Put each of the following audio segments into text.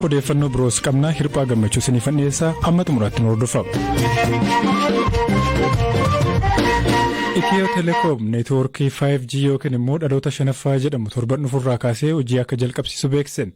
Odeeffannoo biroos qabna. Hirphaa Gammachuu isiniifan dhiyeessaa, amma xumuraatti nu hordofaa. Itiyoo Telekoom neetwoorkii 5G yookiin immoo dhaloota shanaffaa jedhamu torban dhufurraa kaasee hojii akka jalqabsiisu beeksise.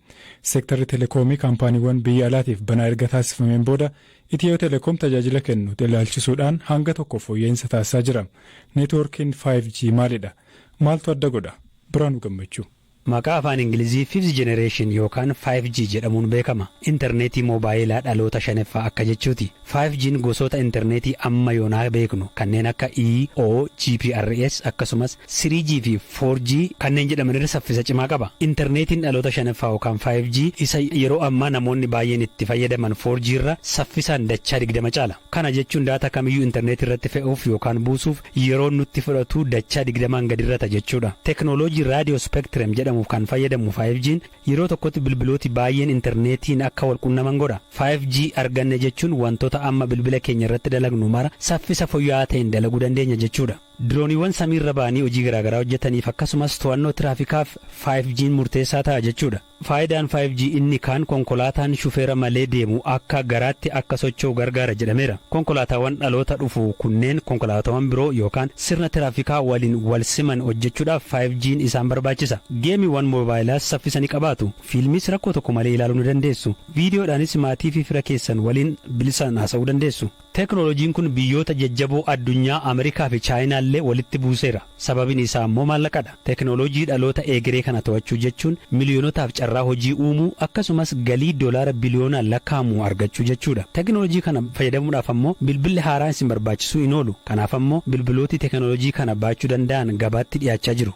Seektarri telekoomii kaampaaniiwwan biyya alaatiif banaa erga taasifameen booda Itiyoo Telekoom tajaajila kennu ilaalchisuudhaan hanga tokko fooyya'insa taasisaa jira. Neetwoorkiin 5G maalidha? Maaltu adda godha? Biraanuu Gammachuu. Maqaa afaan Ingilizii Fifth Generation yookaan 5G jedhamuun beekama. Interneetii moobaayilaa dhaloota shanaffaa akka jechuuti. 5G'n gosoota interneetii amma yoonaa beeknu kanneen akka E, O, GPRS akkasumas 3G fi 4G kanneen jedhaman irra saffisa cimaa qaba. Interneetiin dhaloota shanaffaa yookaan 5G isa yeroo ammaa namoonni baay'een itti fayyadaman 4G irra saffisaan dachaa 20 caala. Kana jechuun daataa kamiyyuu interneetii irratti fe'uuf yookaan buusuuf yeroon nutti fudhatu dachaa 20n gadi irrata jechuudha. Teknooloojii raadiyoo spectrum jedhamuuf kan fayyadamu 5G'n yeroo tokkotti bilbilooti baay'een interneetiin akka wal qunnaman godha. 5G arganne jechuun wantoota amma bilbila keenya irratti dalagnu mara saffisa fooyya'aa ta'een dalaguu dandeenya jechuudha. Dirooniiwwan samiirra ba'anii hojii garaagaraa hojjetaniif akkasumas to'annoo tiraafikaaf 5G'n murteessaa ta'a jechuudha. Faayidaan 5G inni kaan konkolaataan shufeera malee deemu akka garaatti akka socho'u gargaara jedhameera. Konkolaataawwan dhaloota dhufu kunneen konkolaataawwan biroo yookaan sirna tiraafikaa waliin wal siman hojjechuudhaaf 5G'n isaan barbaachisa. Geemiiwwan moobaayilaas saffisa ni qabaatu. Fiilmiis rakkoo tokko malee ilaaluu ni dandeessu. Viidiyoodhaanis maatii fi fira keessan waliin bilisaan haasa'uu dandeessu. Teknooloojiin kun biyyoota jajjaboo addunyaa Ameerikaa fi Chaayinaa illee walitti buuseera. Sababiin isaa immoo maallaqadha. Teknooloojii dhaloota eegeree kana to'achuu jechuun miliyoonotaaf carraa hojii uumuu akkasumas galii doolaara biliyoonaan lakkaa'amu argachuu jechuudha. Teknooloojii kana fayyadamuudhaaf ammoo bilbilli haaraan isin barbaachisuu hin oolu. Kanaaf ammoo bilbilooti teknooloojii kana baachuu danda'an gabaatti dhiyaachaa jiru.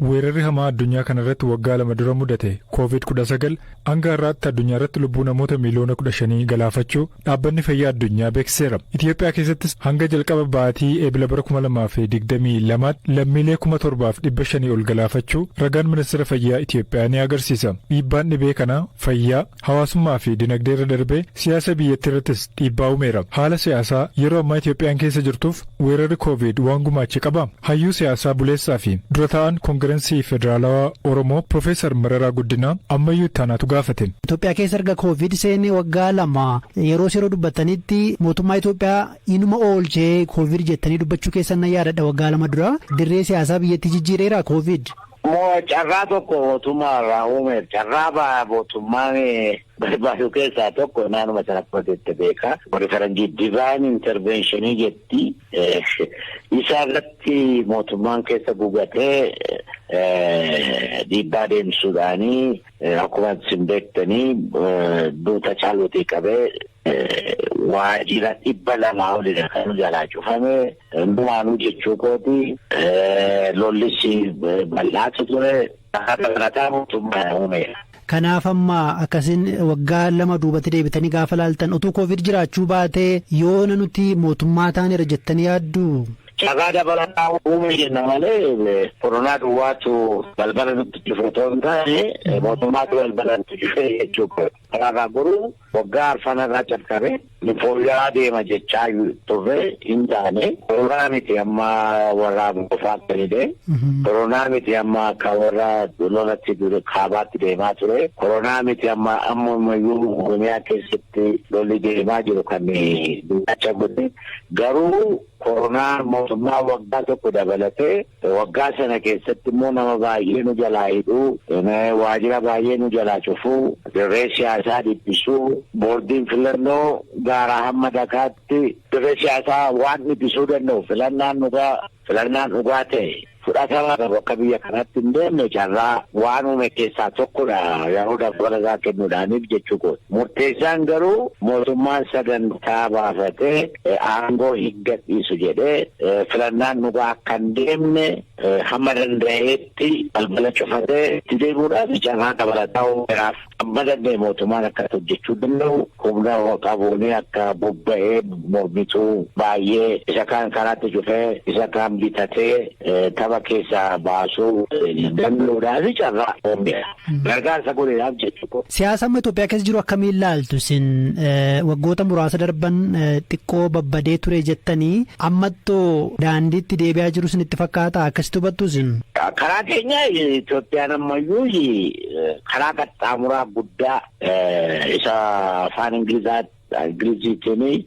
Weerarri hamaa addunyaa kana irratti waggaa 2 dura mudate Covid-19 hanga har'aatti addunyaa irratti lubbuu namoota miiliyoona 15 galaafachuu dhaabbanni fayyaa addunyaa beeksiseera. Itoophiyaa keessattis hanga jalqaba baatii Eebila bara 2022tti lammiilee 7,500 ol galaafachuu ragaan ministeera fayyaa Itoophiyaa ni agarsiisa. Dhiibbaan dhibee kanaa fayyaa, hawaasummaa fi dinagdee irra darbee siyaasa biyyattii irrattis dhiibbaa uumeera. Haala siyaasaa yeroo ammaa Itoophiyaan keessa jirtuuf weerarri Covid waan gumaache qabaa? Hayyuu siyaasaa buleessaa fi dura taa'aan Kongirensii Federaalawaa Oromoo Profeesar Mararaa Guddinaa Ammayyuu Ittaanaatu gaafate. Itoophiyaa keessa erga Covid seenee waggaa 2 yeroo yeroo dubbattanitti mootummaa Itoophiyaa inuma oolchee Covid jettanii dubbachuu keessan nan yaadadha waggaa 2 dura. Dirree siyaasaa biyyattii jijjiireera Covid? Moo carraa tokko mootummaa irraa uumeef carraa mootummaan barbaadu keessaa tokko naanuma sana qotetti beeka. Warri faranjii divine intervention jetti. Isa irratti mootummaan keessa gugatee dhiibbaa deemsuudhaanii akkuma isin beektanii duuta caaluutii qabee waajjira 200 olidha kan jalaa cufame. Hundumaanuu jechuu kooti lollis bal'aatu ture. Dabalataa mootummaa uumeera. Kanaaf amma akkasin waggaa 2 duubatti deebitanii gaafa laaltan utuu Covid jiraachuu baatee yoona nuti mootummaa taaneera jettanii yaaddu? Carraa dabalataa uume jenna malee koronaa duwwaatu balbala nutti cufe otoo hin taane mootummaatu balbala nutti cufe jechuudha. Kanaaf garuu waggaa arfanarraa calqabe ni fooyya'aa deema jechaa turre hin taane. Koronaa miti amma warra bofaa kanide. Koronaa miti amma akka warra lolatti kaabaatti deemaa ture. Koronaa miti amma ammayyuu Oromiyaa keessatti lolli deemaa jiru kan dubbachaa godhe. Garuu koronaan mootummaa waggaa tokko dabalatee waggaa sana keessatti immoo nama baay'ee nu jalaa hidhuu, waajjira baay'ee nu jalaa cufuu, dirree siyaasaa dhiphisuu, boordiin filannoo gaaraa hamma dakaatti dirree siyaasaa waan dhiphisuu danda'u filannaan dhugaa ta'e fudhatama qabu akka biyya kanatti hin deemne carraa waan uume keessaa tokkodha yeroo dabalataa kennuudhaaniif jechuu kooti. Murteessaan garuu mootummaan sagantaa baafatee aangoo hin gadhiisu jedhee filannaan dhugaa akka hin deemne hamma danda'eetti balbala cufatee itti deemuudhaaf carraa dabalataa uumeeraaf. Amma danda'e mootummaan akka hojjechuu danda'u humna qabuun akka bobba'ee mormituu baay'ee isa kaan karaatti cufee isa kaan bitatee tapha keessaa baasuu danda'uudhaaf carraa uumeera. Gargaarsa godheedhaaf jechuudha. Siyaasa amma Itoophiyaa keessa jiru akkamiin ilaaltu isin waggoota muraasa darban xiqqoo babbadee ture jettanii ammattoo daandiitti deebi'aa jiru isinitti fakkaata akkasitti hubattu isin? Karaa keenya Itoophiyaan ammayyuu karaa qaxxaamuraa guddaa isa afaan Ingiliziitiin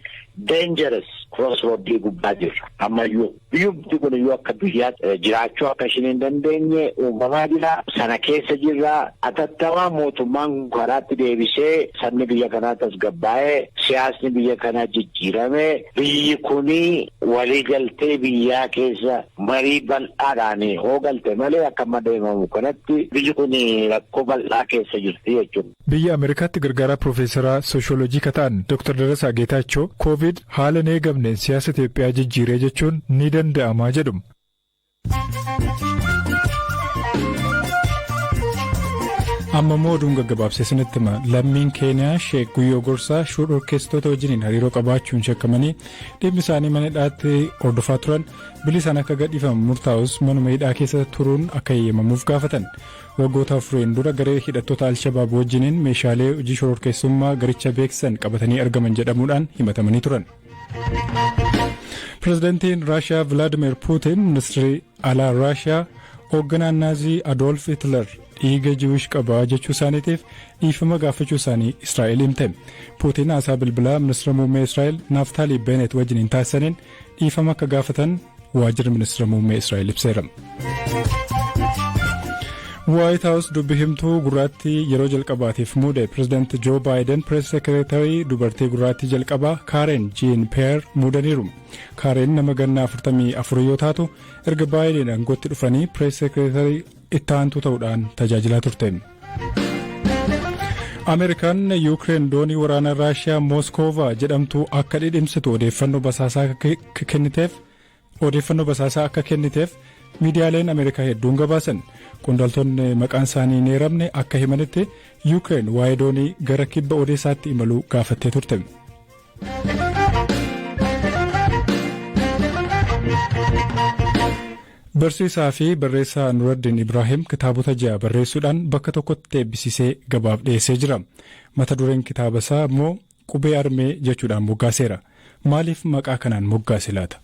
dangerous crossroad gubbaa jirra ammayyuu. Biyyumti kun iyyuu akka biyyaatti jiraachuu akka isheen hin dandeenye uumamaa jira. Sana keessa jirra. Atattamaa mootummaan karaatti deebisee sabni biyya kanaa tasgabbaa'ee siyaasni biyya kanaa jijjiirame biyyi kuni waliigaltee biyyaa keessa marii bal'aadhaan hoogalte malee akka amma deemamu kanatti biyyi kun rakkoo bal'aa keessa jirti jechuudha. Biyya Ameerikaatti gargaaraa Piroofeesaraa Sooshoolojii ka ta'an Dr. Darasaa Geetaachoo Koovid haala hin eegamneen siyaasa Itoophiyaa jijjiiree jechuun ni danda'amaa jedhu. Amma immoo oduun gaggabaabsee isinitti hima. Lammiin Keeniyaa Sheek Guyyoo Gorsaa shororkeessitoota wajjiniin hariiroo qabaachuun shakkamanii dhimmi isaanii mana hidhaatti hordofaa turan bilisaan akka gadhiifamu murtaa'us manuma hidhaa keessa turuun akka eeyyamamuuf gaafatan. Waggoota afuriin dura garee hidhattoota Alshabaab wajjiniin meeshaalee hojii shororkeessummaa garicha beeksisan qabatanii argaman jedhamuudhaan himatamanii turan. Pireezidantiin Raashiyaa Vilaadimeer Puutiin ministirii alaa Raashiyaa hoogganaan Naazii Adoolf Hitler dhiiga Jiwish qabaa jechuu isaaniitiif dhiifama gaafachuu isaanii Israa'el himte. Puutiin haasaa bilbilaa ministeera muummee Israa'el Naaftaalii Beenet wajjiniin taasisaniin dhiifama akka gaafatan waajjirri ministeera muummee Israa'el ibseera. Waayit Haawus dubbi himtuu gurraattii yeroo jalqabaatiif muude. Pireezidaanti Joo Baayiden press secretary dubartii gurraattii jalqabaa Kaaren Jiin Peer muudaniiru. Kaaren nama gannaa 44 yoo taatu, erga Baayiden aangootti dhufanii press secretary itti aantuu ta'uudhaan tajaajilaa turte. Ameerikaan Yuukireen doonii waraanaa Raashiyaa Mooskoovaa jedhamtu akka dhidhimsitu odeeffannoo basaasaa akka kenniteef miidiyaaleen Ameerikaa hedduun gabaasan. Qondaaltonni maqaan isaanii hin eeramne akka himanitti, Yuukireen waa'ee doonii gara kibba Odeessaatti imaluu gaafattee turte. Barsiisaa fi barreessaa Nuraddiin Ibraahim kitaabota ja'a barreessuudhaan bakka tokkotti eebbisiisee gabaaf dhiyeessee jira. Mata dureen kitaaba isaa immoo "Qubee Armee" jechuudhaan moggaaseera. Maaliif maqaa kanaan moggaase laata?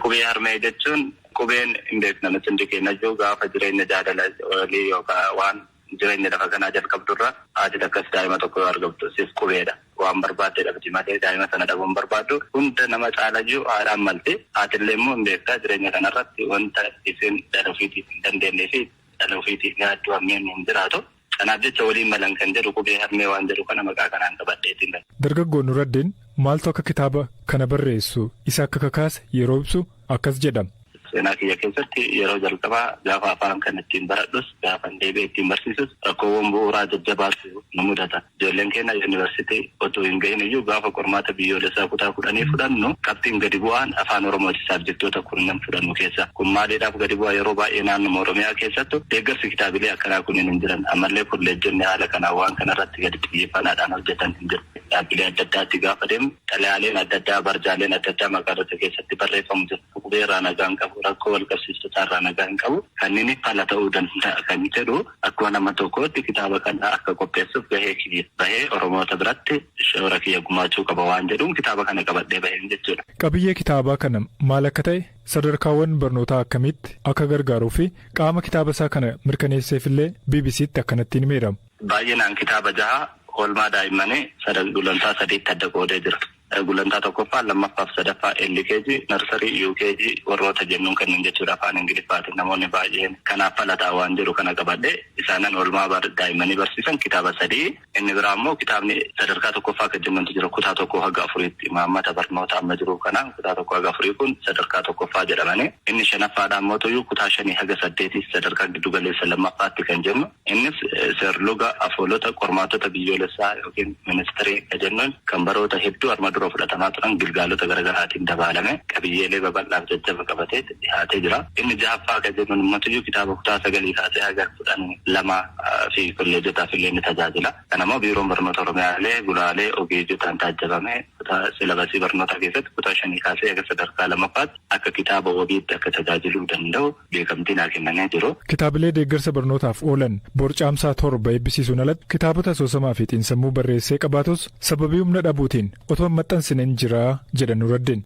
Qubee Harmee jechuun qubeen hin beekna nuti hundi keenya jiru gaafa jireenya jaalala walii yookaan waan jireenya lafa kanaa jalqabdurra haati takkas daa'ima tokko yoo argamtu siif qubeedha. Waan barbaadde dhabdi malee daa'ima sana dhabuun barbaaddu hunda nama caalayyuu haadhaan malti. Haatillee immoo hin beektaa, jireenya kanarratti wanta isin dhala ofiitiif hin dandeenyee fi dhala ofiitiif yaadduu hammeen hin jiraatu. Kanaaf jecha waliin malan kan jedhu qubee harmee waan jedhu kana maqaa kanaan qabadheetiin. Dargaggoo Nuraddiin maaltu akka kitaaba kana barreessu isa akka kakaase yeroo ibsu akkas jedha. Seenaa kiyya keessatti yeroo jalqabaa gaafa afaan kan ittiin baradhus, gaafa deebi'ee ittiin barsiisus, rakkoowwan bu'uuraa jajjabaatu nu mudata. Ijoolleen keenya yuunivarsiitii otoo hin gahin iyyuu gaafa qormaata biyyoolessaa kutaa 10 fudhannu qabxiin gadi bu'aan afaan Oromooti saabjektoota 10 fudhannu keessa. Kun maaliidhaaf gadi bu'aa? Yeroo baay'ee naannoo Oromiyaa keessattu deeggarsi kitaabilee akkanaa kunneen hin jiran. Ammallee kolleejjonni haala kanaan waan kanarratti gadi xiyyeeffannaadhaan hojjetan hin jiru. Dhaabbilee adda addaatti gaafa deemu xalayaaleen adda addaa, barjaaleen adda addaa magaalota keessatti barreeffamu jiru. Qubee irraa nagaa hin qabu, rakkoo wal qabsiistotaa irraa nagaa hin qabu. Kanneen fala ta'uu danda'a kan jedhu akkuma nama tokkootti kitaaba kana akka qopheessuuf gahee kiyya bahee Oromoota biratti shoora kiyya gumaachuu qaba waan jedhuun kitaaba kana qabadhee baheen jechuudha. Qabiyyee kitaabaa kana maal akka ta'e, sadarkaawwan barnootaa akkamitti akka gargaaruu fi qaama kitaaba isaa kana mirkaneesseefillee BBCtti akkanatti himeera. Baay'inaan kitaaba jaha oolmaa daa'immanii gulantaa sadiitti adda qoodee jira. Gulantaa tokkoffaa, lammaffaa fi sadaffaa, LKG, nursery, UKG warroota jennuun kanneen jechuudha afaan Ingiliffaatiin namoonni baay'een. Kanaaf falataa waan jedhu kana qabadhe isaanan oolmaa daa'immanii barsiisan kitaaba sadii. Inni biraa immoo kitaabni sadarkaa tokkoffaa kan jennutu jira, kutaa tokko haga afuriitti. Imaammata barnoota amma jiru kanaan kutaa tokko haga afurii kun sadarkaa tokkoffaa jedhamanii, inni shanaffaadhaan mootuyyuu kutaa shanii haga saddeetii sadarkaa giddugaleessa lammaffaatti kan jennu. Innis seerluga, afoolota, qormaatota biyyoolessaa yookiin ministirii kan jennuun kan baroota hedduu arma dura fudhatamaa turan gilgaalota garaagaraatiin dabaalame qabiyyeelee babal'aaf jajjaba qabatee dhiyaatee jira. Inni jahaffaa kan jennuun ummatiyyuu kitaaba kutaa 9 kaasee haga 12 fi kolleejotaaf illee ni tajaajila. Kanammoo Biiroon Barnoota Oromiyaalee gulaalee ogeeyyotaan taajjabame kutaa silabasii barnootaa keessatti kutaa 5 kaasee haga sadarkaa lammaffaatti akka kitaaba wabiitti akka tajaajiluu danda'u beekamtii naa kennanii jiru. Kitaabilee deeggarsa barnootaaf oolan bor Caamsaa 7 eebbisiisuun alatti kitaabota asoosamaa fi xiinsammuu barreessee qabaatus sababii humna dhabuutiin otoo hin maxxansineen jira jedha Nuuraddin.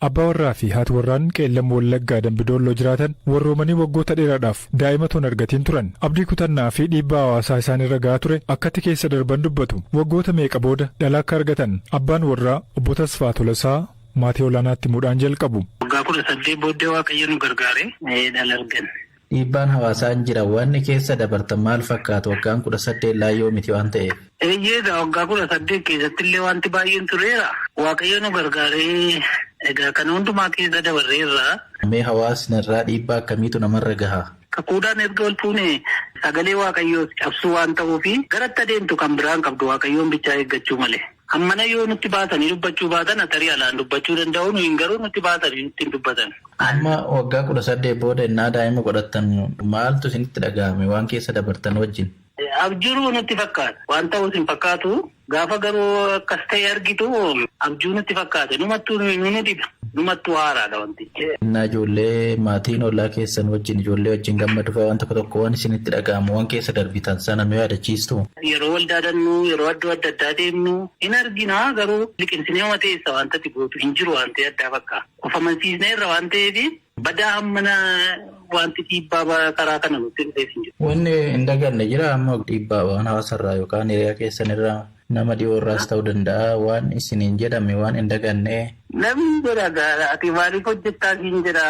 Abbaa warraa fi haati warraan Qeellam Wallaggaa Dambidoolloo jiraatan warroomanii waggoota dheeraadhaaf daa'ima otoo hin argatiin turan. Abdii kutannaa fi dhiibbaa hawaasaa isaan irra gahaa ture akkatti keessa darban dubbatu. Waggoota meeqa booda dhala akka argatan abbaan warraa obbo Tasfaa Tolasaa maatii olaanaatti himuudhaan jalqabu. Waggaa 18 booddee Waaqayyo nu gargaaree dhala arganne. Dhiibbaan hawaasaa hin jira. Wanni keessa dabartan maal fakkaata? Waggaan 18 laayyoo miti waan ta'eef. Eeyyee egaa waggaa 18 keessatti illee wanti baay'een tureera. Waaqayyo nu gargaaree egaa kana hundumaa keessa dabarreerra. Mee hawaasni irraa dhiibbaa akkamiitu namarra gaha? Kakuudhaan erga ol fuune sagalee Waaqayyoos cabsuu waan ta'uufi garatti adeemtu kan biraa hin qabdu Waaqayyoon bichaa eeggachuu malee. Hammana yoo nutti baasanii dubbachuu baatan tarii alaan dubbachuu danda'u nuyin garuu nutti baasanii nutti hin dubbatan. Amma waggaa 18 booda ennaa daa'ima godhattan maaltu isinitti dhaga'ame waan keessa dabartan wajjin? Abjuruu nutti fakkaata. Waan ta'us hin fakkaatu. Gaafa garuu akkas ta'e argitu abjuu nutti fakkaate. Numattuu nu dhiba. Numattuu haaraadha wantichi. Innaa ijoollee maatiin ollaa keessan wajjin ijoollee wajjin gammadu fa'aa waan tokko tokko waan isinitti dhaga'amu waan keessa darbitan sana nu yaadachiistuu? Yeroo waldaa dhannu, yeroo addoo adda addaa deemnu hin argina garuu liqimsinee uma teessa wanta ati gootu hin jiru waan ta'e addaa fakkaata. Of amansiisneerra waan ta'eef badaa hammana wanti dhiibbaa karaa kana nutti dhufeef hin jiru. Wanni hin daganne jiraa amma dhiibbaa waan hawaasarraa yookaan hiriyaa keessanirraa nama dhiyoo irraas ta'uu danda'a waan isiniin jedhame waan hin daganne. Namni jedha gaa ati maaliif hojjettaa siin jedha.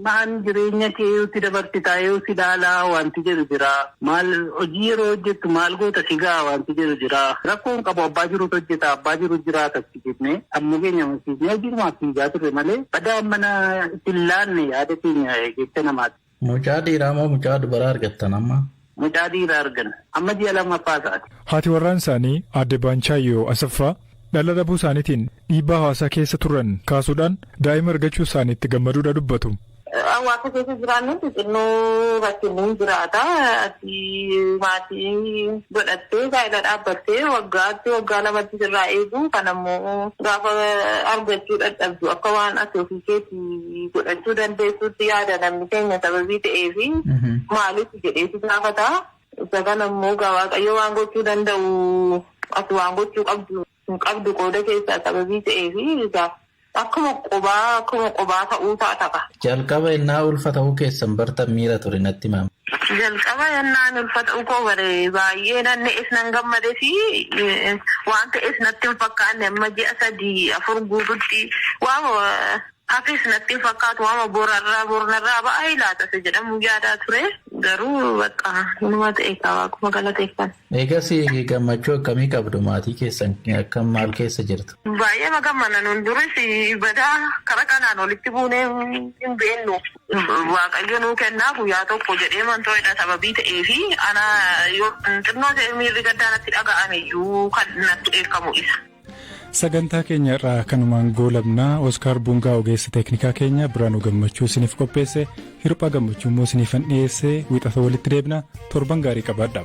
Maan jireenya kee eeyutti dabarsitaa eeyu si dhaalaa wanti jedhu jira. Maal hojii yeroo hojjettu maal goota si ga'a wanti jedhu jira. Rakkoo hin qabu abbaa jirutu hojjeta abbaa jiru jiraata itti jennee sammuu keenya amansiisnee hojiinumaaf fiigaa turre malee badaa mana itti hin laanne yaada keenya jecha namaati. Mucaa dhiiraa moo mucaa dubaraa argattan amma? Mucaa dhiiraa arganne. Amma ji'a lammaffaa isaati. Haati warraan isaanii Aadde Baanchaayyoo Asaffaa dhala dhabuu isaaniitiin dhiibbaa hawaasaa keessa turan kaasuudhaan daa'ima argachuu isaaniitti gammaduudha dubbatu. Hawaasa keessa jiraannutti xinnoo rakkinni hin jiraata. Ati maatii godhattee gaa'ela dhaabbattee waggaatti waggaa lamatti sirraa eegu kan ammoo gaafa argachuu dadhabdu akka waan ati ofii keetii godhachuu dandeessuutti yaada namni keenya sababii ta'eefi maaliif jedhee si gaafata. Isa kana immoo gaa Waaqayyo waan gochuu danda'u ati waan gochuu qabdu hin qabdu qooda keessaa sababii ta'eefi egaa akkuma qobaa akkuma qobaa ta'uu ta'a ta'a. Jalqaba ennaa ulfa ta'uu keessan bartan miira ture natti himaa. Jalqaba ennaan ulfa ta'uu koo bare baay'ee nan na'es nan gammades waan ta'es natti hin fakkaanne amma ji'a 3 4 guututti waama hafes natti hin fakkaatu waama borarraa bornarraa ba'aa laata isa jedhamu yaadaa ture garuu bakka inuma ta'e kaa waaquma galateeffanna. Eegas gammachuu akkamii qabdu maatii keessan akkam maal keessa jirtu? Baay'eema gammana nun duris badaa kara kanaan walitti buunee hin beennu. Waaqayyo nuu kennaa guyyaa tokko jedhee mantoo'edha sababii ta'eefi ana yoo xinnoo ta'e miirri gaddaa natti dhaga'ame iyyuu kan natti dheekkamu isa. Sagantaa keenya irraa kanumaan goolabna. Oskaar Bungaa ogeessa teeknikaa keenya Biraanuu Gammachuu isiniif qopheesse, Hirphaa Gammachuu immoo isiniifan dhiyeesse. Wiixata walitti deebina. Torban gaarii qabaadhaa.